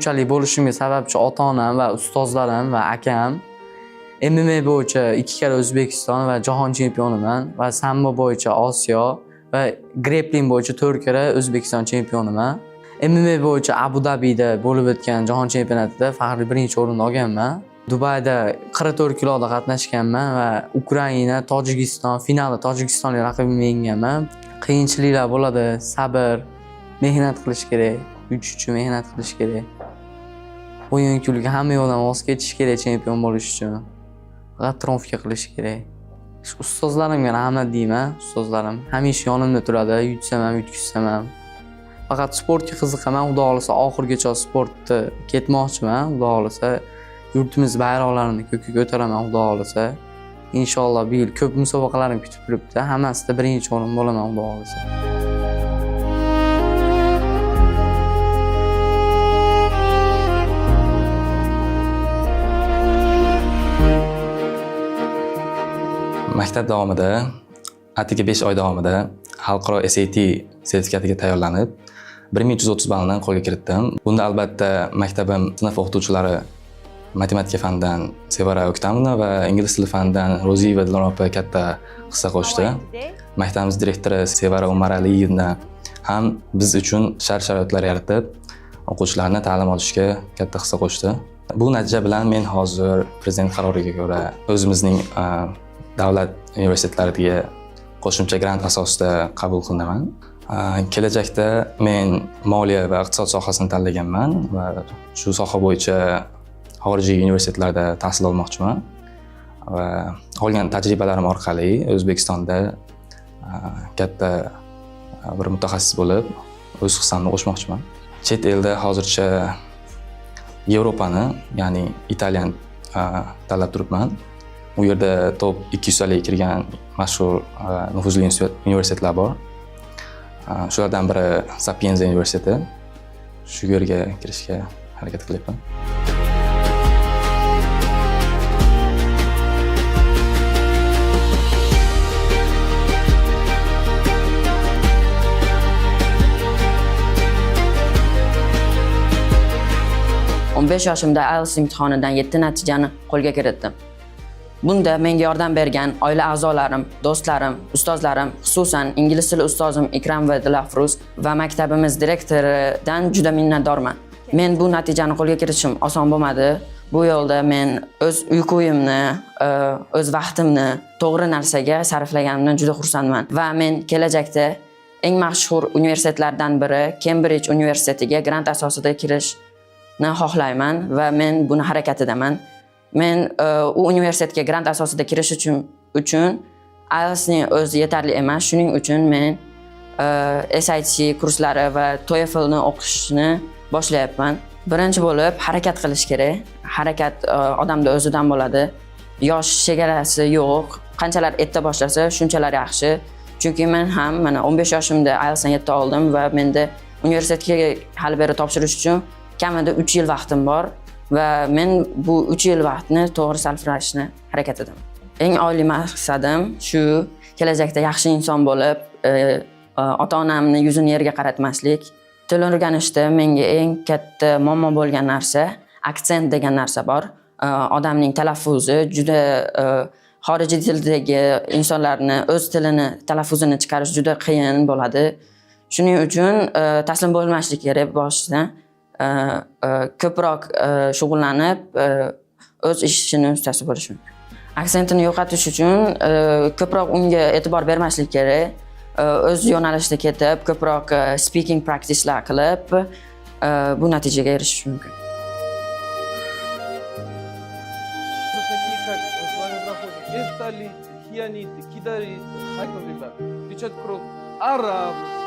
Bunchalik bo'lishimga sababchi ota-onam va ustozlarim va akam. MMA bo'yicha ikki karra O'zbekiston va jahon chempioniman va sambo bo'yicha Osiyo va grepling bo'yicha 4 karra O'zbekiston chempioniman. MMA bo'yicha Abu Dabida bo'lib o'tgan jahon chempionatida faxriy birinchi o'rinni olganman. Dubayda 44 kiloda qatnashganman va Ukraina, Tojikiston finalda tojikistonlik raqibimni yengganman. Qiyinchiliklar bo'ladi, sabr, mehnat qilish kerak, yutish uchun mehnat qilish kerak. O'yin kulgi hamma yoqdan voz kechish kerak chempion bo'lish uchun. Faqat trofka qilish kerak. Shu ustozlarimga rahmat deyman, ustozlarim hamisha yonimda turadi, yutsam ham, yutkizsam ham. Faqat sportga qiziqaman, Xudo xohlasa oxirigacha sportda ketmoqchiman, Xudo xohlasa yurtimiz bayroqlarini ko'kka ko'taraman, Xudo xohlasa. Inshaalloh bu yil ko'p musobaqalarim kutib turibdi, hammasida birinchi o'rin bo'laman, Xudo xohlasa. Maktab davomida atigi 5 oy davomida xalqaro SAT sertifikatiga tayyorlanib, 1330 ballni qo'lga kiritdim. Bunda albatta maktabim sinf o'qituvchilari matematika fanidan Sevara O'ktamovna va ingliz tili fanidan Ro'ziyeva Dilora opa katta hissa qo'shdi. Maktabimiz direktori Sevara Umaraliyevna ham biz uchun shart-sharoitlar yaratib, o'quvchilarni ta'lim olishga katta hissa qo'shdi. Bu natija bilan men hozir prezident qaroriga ko'ra o'zimizning davlat universitetlariga qo'shimcha grant asosida qabul qilinaman. Kelajakda men moliya va iqtisod sohasini tanlaganman va shu soha bo'yicha xorijiy universitetlarda tahsil olmoqchiman va olgan tajribalarim orqali O'zbekistonda katta bir mutaxassis bo'lib o'z hissamni qo'shmoqchiman. Chet elda hozircha Yevropani, ya'ni Italiyani tanlab turibman. U yerda top 200 talik kirgan mashhur nufuzli universitetlar bor. Shulardan biri Sapienza universiteti. Shu yerga kirishga harakat qilyapman. 15 yoshimda IELTS imtihonidan 7 natijani qo'lga kiritdim. Bunda menga yordam bergan oila a'zolarim, do'stlarim, ustozlarim, xususan ingliz tili ustozim Ikram va Dilafruz va maktabimiz direktoridan juda minnatdorman. Men bu natijani qo'lga kiritishim oson bo'lmadi. Bu yo'lda men o'z uyquyimni, o'z vaqtimni to'g'ri narsaga sarflaganimdan juda xursandman va men kelajakda eng mashhur universitetlardan biri Cambridge universitetiga grant asosida kirishni xohlayman va men buni harakatidaman. Men u universitetga grant asosida kirish uchun IELTSning o'zi yetarli emas. Shuning uchun men SAT kurslari va TOEFLni o'qishni boshlayapman. Birinchi bo'lib harakat qilish kerak. Harakat odamda o'zidan bo'ladi. Yosh chegarasi yo'q. Qanchalar erta boshlasa, shunchalar yaxshi. Chunki men ham mana 15 yoshimda IELTSdan 7 oldim va menda universitetga hali beri topshirish uchun kamida 3 yil vaqtim bor va men bu 3 yil vaqtni to'g'ri sarflashni harakat etaman. Eng oliy maqsadim shu kelajakda yaxshi inson bo'lib, ota-onamni yuzini yerga qaratmaslik. Til o'rganishda menga eng katta muammo bo'lgan narsa aksent degan narsa bor. Odamning talaffuzi juda xorijiy tildagi insonlarni o'z tilini talaffuzini chiqarish juda qiyin bo'ladi. Shuning uchun taslim bo'lmaslik kerak boshidan. Ko'proq shug'ullanib, o'z ishini ustasi bo'lish mumkin. Aksentini yo'qotish uchun ko'proq unga e'tibor bermaslik kerak. O'z yo'nalishida ketib, ko'proq speaking practicelar qilib, bu natijaga erishish mumkin. Такие, как мы с вами проходим, эфталиты, хиониты, кидариты, ребят, течет кровь арабов.